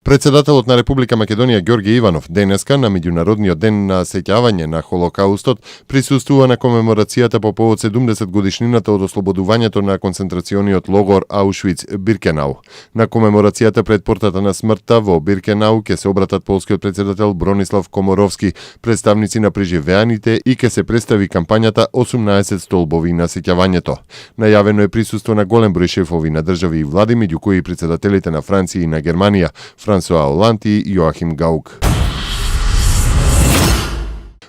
Председателот на Република Македонија Ѓорѓе Иванов денеска на меѓународниот ден на сеќавање на Холокаустот присуствува на комеморацијата по повод 70 годишнината од ослободувањето на концентрациониот логор Аушвиц-Биркенау. На комеморацијата пред портата на смртта во Биркенау ќе се обратат полскиот председател Бронислав Коморовски, представници на преживеаните и ќе се представи кампањата 18 столбови на сеќавањето. Најавено е присуство на голем број шефови на држави и влади, меѓу кои председателите на Франција и на Германија, Франсуа Оланд и Јоахим Гаук.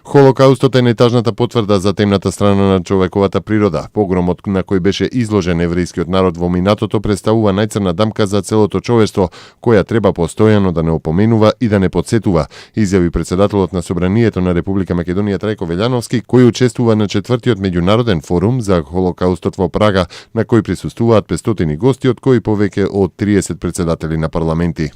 Холокаустот е најтажната потврда за темната страна на човековата природа. Погромот на кој беше изложен еврејскиот народ во минатото представува најцрна дамка за целото човештво, која треба постојано да не опоменува и да не подсетува, изјави председателот на Собранието на Република Македонија Трајко Велјановски, кој учествува на 4-тиот меѓународен форум за Холокаустот во Прага, на кој присуствуваат 500 гости, од кои повеќе од 30 председатели на парламенти.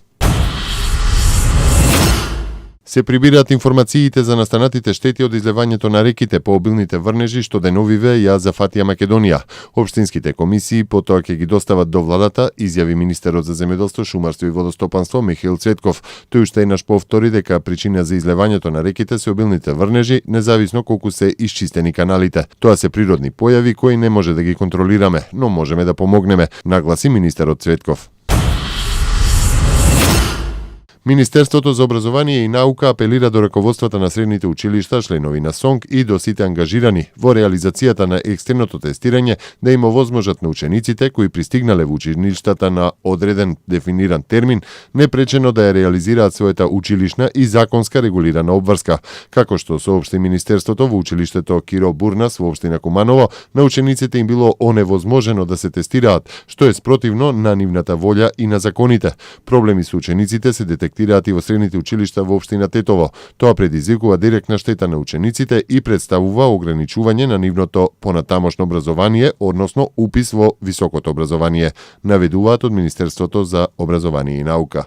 Се прибираат информациите за настанатите штети од излевањето на реките по обилните врнежи што деновиве ја зафатија Македонија. Општинските комисии потоа ќе ги достават до владата, изјави министерот за земјоделство, шумарство и водостопанство Михаил Цветков. Тој уште еднаш повтори дека причина за излевањето на реките се обилните врнежи, независно колку се исчистени каналите. Тоа се природни појави кои не може да ги контролираме, но можеме да помогнеме, нагласи министерот Цветков. Министерството за образование и наука апелира до раководствата на средните училишта, членови на СОНК и до сите ангажирани во реализацијата на екстерното тестирање да им овозможат на учениците кои пристигнале во училиштата на одреден дефиниран термин непречено да ја реализираат својата училишна и законска регулирана обврска. Како што соопшти Министерството, во училиштето Киро Бурнас во општина Куманово, на учениците им било оневозможено да се тестираат, што е спротивно на нивната волја и на законите. Проблеми со учениците се детектираат и во средните училишта во општина Тетово. Тоа предизвикува директна штета на учениците и представува ограничување на нивното понатамошно образование, односно упис во високото образование, наведуваат од Министерството за образование и наука.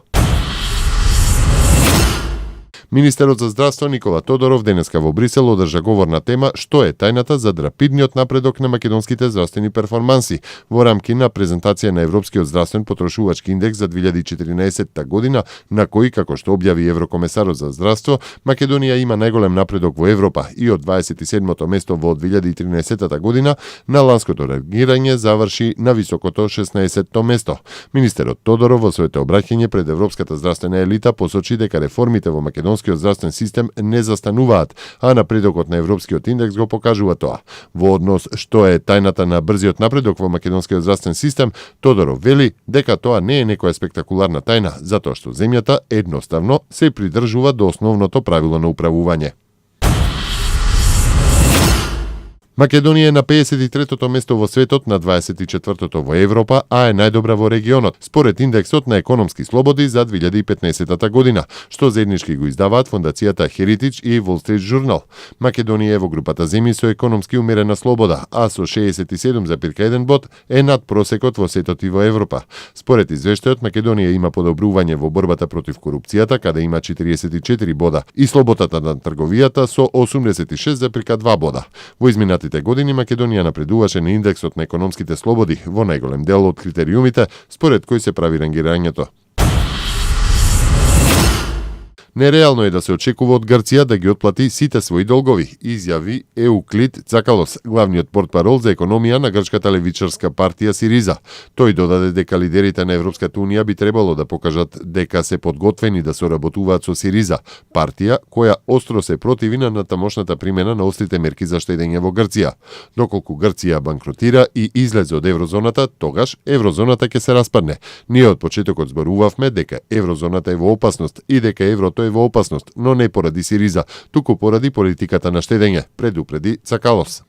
Министерот за здравство Никола Тодоров денеска во Брисел одржа говор на тема што е тајната за рапидниот напредок на македонските здравствени перформанси во рамки на презентација на Европскиот здравствен потрошувачки индекс за 2014 година, на кој, како што објави Еврокомесарот за здравство, Македонија има најголем напредок во Европа и од 27-то место во 2013 година на ланското рангирање заврши на високото 16-то место. Министерот Тодоров во своето обраќање пред Европската здравствена елита посочи дека реформите во македонскиот здравствен систем не застануваат, а напредокот на Европскиот индекс го покажува тоа. Во однос што е тајната на брзиот напредок во македонскиот здравствен систем, Тодоров вели дека тоа не е некоја спектакуларна тајна, затоа што земјата едноставно се придржува до основното правило на управување. Македонија е на 53-тото место во светот, на 24-тото во Европа, а е најдобра во регионот, според индексот на економски слободи за 2015 година, што заеднички го издаваат фондацијата Heritage и Wall Street Journal. Македонија е во групата земји со економски умерена слобода, а со 67,1 бод е над просекот во светот и во Европа. Според извештајот, Македонија има подобрување во борбата против корупцијата, каде има 44 бода, и слободата на трговијата со 86,2 бода. Во изминатите години Македонија напредуваше на индексот на економските слободи во најголем дел од критериумите според кои се прави рангирањето. Нереално е да се очекува од Грција да ги отплати сите своји долгови, изјави Еуклид Цакалос, главниот портпарол за економија на грчката левичарска партија Сириза. Тој додаде дека лидерите на Европската унија би требало да покажат дека се подготвени да соработуваат со Сириза, партија која остро се противи на тамошната примена на острите мерки за штедење во Грција. Доколку Грција банкротира и излезе од еврозоната, тогаш еврозоната ќе се распадне. Ние од почетокот зборувавме дека еврозоната е во опасност и дека еврото е во опасност, но не поради Сириза, туку поради политиката на штедење, предупреди Цакалос.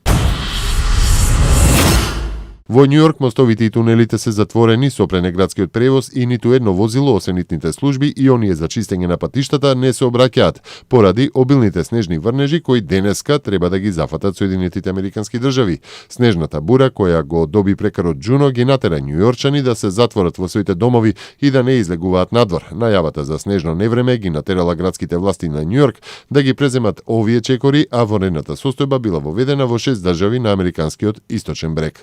Во Њујорк мостовите и тунелите се затворени со пренеградскиот превоз и ниту едно возило, освен итните служби и оние за чистење на патиштата, не се обраќаат, поради обилните снежни врнежи кои денеска треба да ги зафатат Соединетите Американски држави. Снежната бура која го доби прекарот Џуно ги натера њујорчани да се затворат во своите домови и да не излегуваат надвор. Најавата за снежно невреме ги натерала градските власти на Њујорк да ги преземат овие чекори, а вонредната состојба била воведена во 6 држави на американскиот источен брег.